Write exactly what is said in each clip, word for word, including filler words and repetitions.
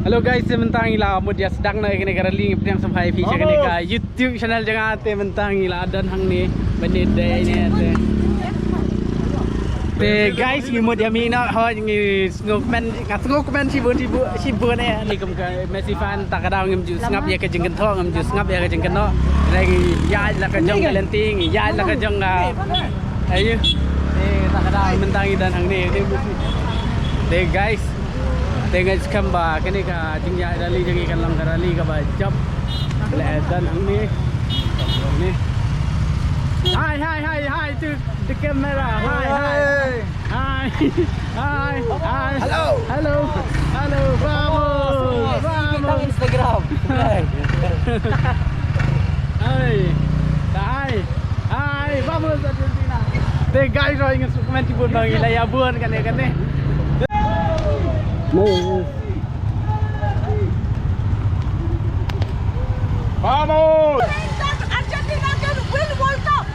Hello guys, te mynta ngi la mut ïa sdang noh ïa kane ka rally, ngi pdiang sngewbha ïa phi sha kane ka YouTube channel jong nga. Te mynta ngi la don hangne ban ïa dei ne te. Te guys, ngi mut ïa mih noh, hooid ngi sngewkmen, nga sngewkmen shibun shibun shibun ne. Ni kum ka Messi fan, ta ka daw ngim ju sngap ïa ka jingkynthoh, ngim ju sngap ïa ka jingkynnoh. Ngi ïaid la ka jong ka lynti, ngi ïaid la ka jong ka. Ayu. Te ta ka daw mynta ngi don hangne. Te guys, te nga skhem ba kane ka jingïaid rally jong ngi kan long ka rally kaba jop. Leh don hangne. Ni. Hi, hi, hi, hi to the camera. Hi, hi. Hi. Hi. Hi. Hello. Hello. Hello. Vamos. Vamos. Instagram. Hi. Hi. Hi. Vamos Argentina. Te guys, oi ngi suk men tibun bang ila ya buan kane kane. Vamos. Argentina can win World Cup.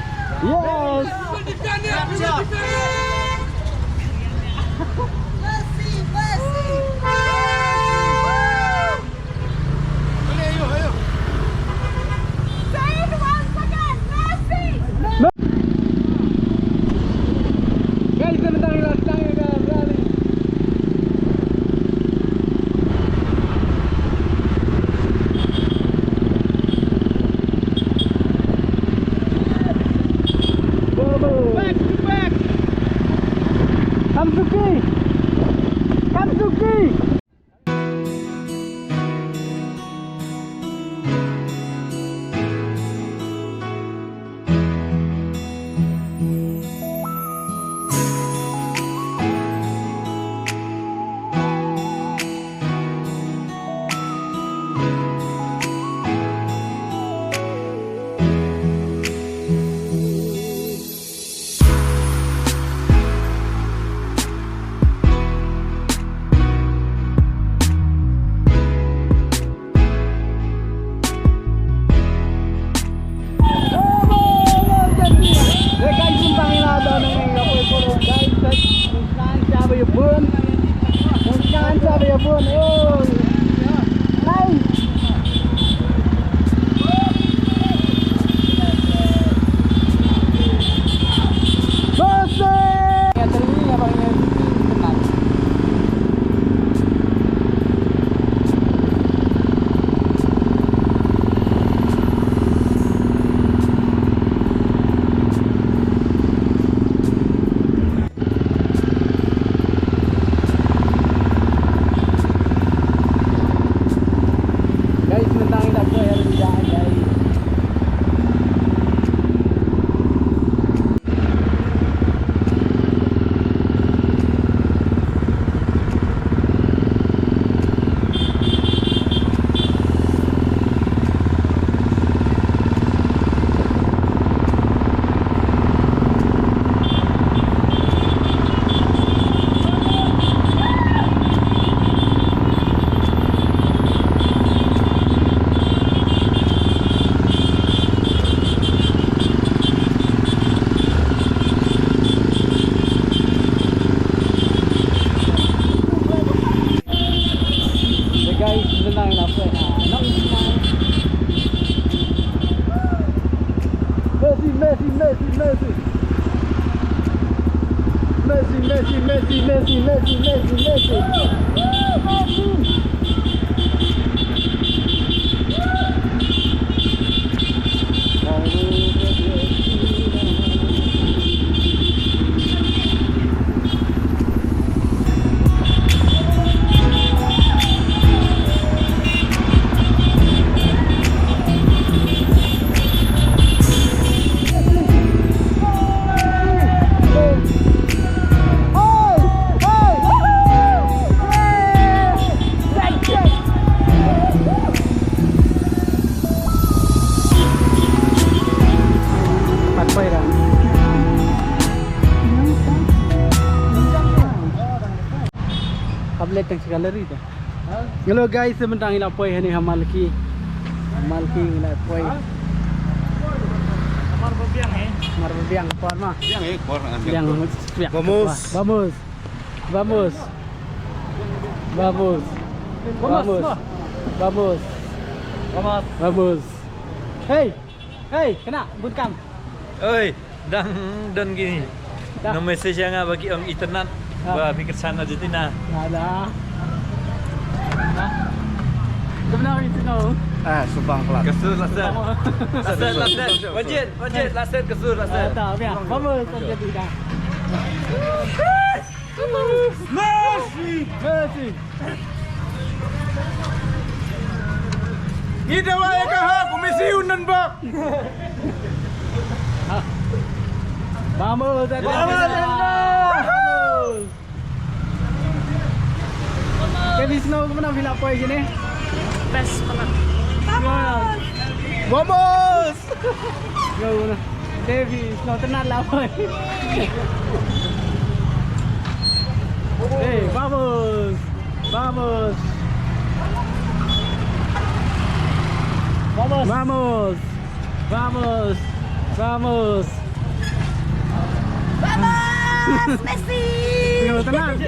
Yes. Messi, Messi. Say it once again, Messi. Guys, sebentar lagi lah, sebentar lagi lah. Back to back. Hamzuki. Hamzuki. Guys, mynta ngi la poi ha Rynjah, guys. Hey guys, sebentar ngi la poi ha Nongstoiñ. Messi, Messi, Messi, Messi. Messi, Messi, Messi, Messi. Kable tang si gallery te. Hello guys, sebentar ngi la poi hani ha Malki. Malki ngi la poi. Mar biang, eh? Mar biang, por ma. Biang, eh, por, ah, biang. Biang, biang. Vamos. Vamos. Vamos. Vamos. Vamos. Vamos. Vamos. Vamos. Hey. Hey, kena bun kam. Oi, dang don kine. Dah. Nang message ïa nga ba ki ong itynnad. Ah. Ba phi kyrsan Argentina. Ada. Kumno ïa sino? Ah, subang plat. Ka sur la set. La set, la set. Wajib, wajib, la set, ka sur la set. Ah, tak, biar. Vamos, Argentina. Messi! Messi! Ida wa ya ka ha, ku Messi unan bak. Vamos, Argentina! Vamos! Kevin Snow, kumno phi la poi kine? Best pala. Vamos! Yo, kumno? Kevin Snow, tynnad la poi. Hey, vamos! Vamos! Vamos! Vamos! Vamos! Vamos, Messi! Yo, tynnad.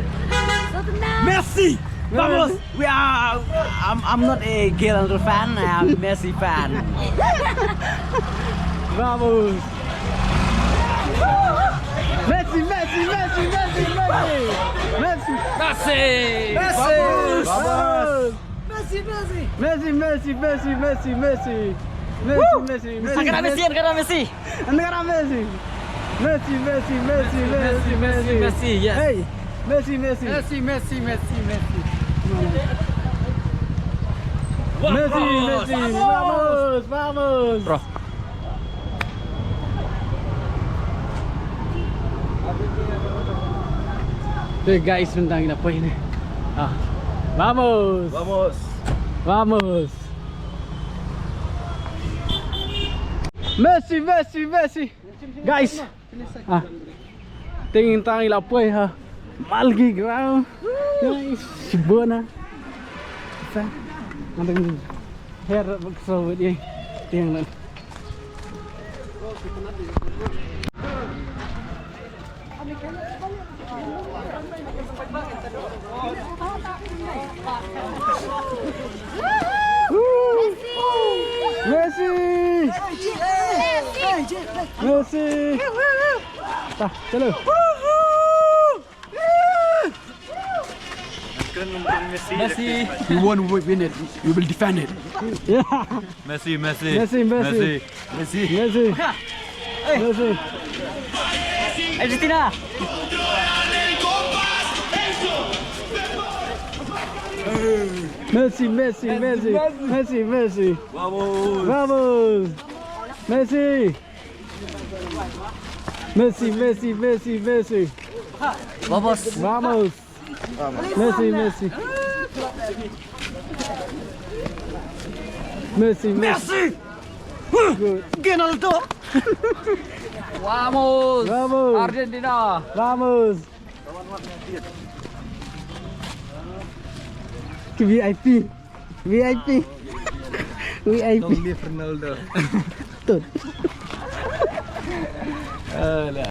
So tynnad. Messi! Vamos! We are. I'm, I'm not a Ronaldo fan. I'm Messi fan. Vamos! Messi, Messi, Messi, Messi, Messi! Messi! Messi! Messi! Vamos! Vamos! Messi, Messi! Messi, Messi, Messi, Messi, Messi! Messi, Messi, Messi, Angkat Messi, Messi! Angkat Messi! Angkat Messi! Messi, Messi, Messi, Messi, Messi, Messi, Messi, yes. Hey! Messi, Messi. Messi, Messi, Messi, Messi. Messi, Messi. Vamos, vamos. Bro. Hey guys, nang ina poi ni. Ah. Vamos. Vamos. Vamos. Messi, Messi, Messi. Guys. Ah. Ting tang ila poi ha. Malgi ground. Nice. Bona. Sa. Nang her bak so ni. Ting na. Messi! Messi! Messi! Ta, chalo. Messi. We won't win it. We will defend it. Yeah. Messi, Messi. Messi, Messi. Messi. Messi. Messi. Argentina. Messi, Messi, Messi. Messi, Messi. Vamos. Vamos. Messi. Messi, Messi, Messi, Messi. Vamos. Vamos. Messi, Messi. Messi, Messi. Messi! Good. Ronaldo! Vamos! Vamos! Argentina! Vamos! Ke V I P. V I P. V I P. Long live Ronaldo. Tut. Alah.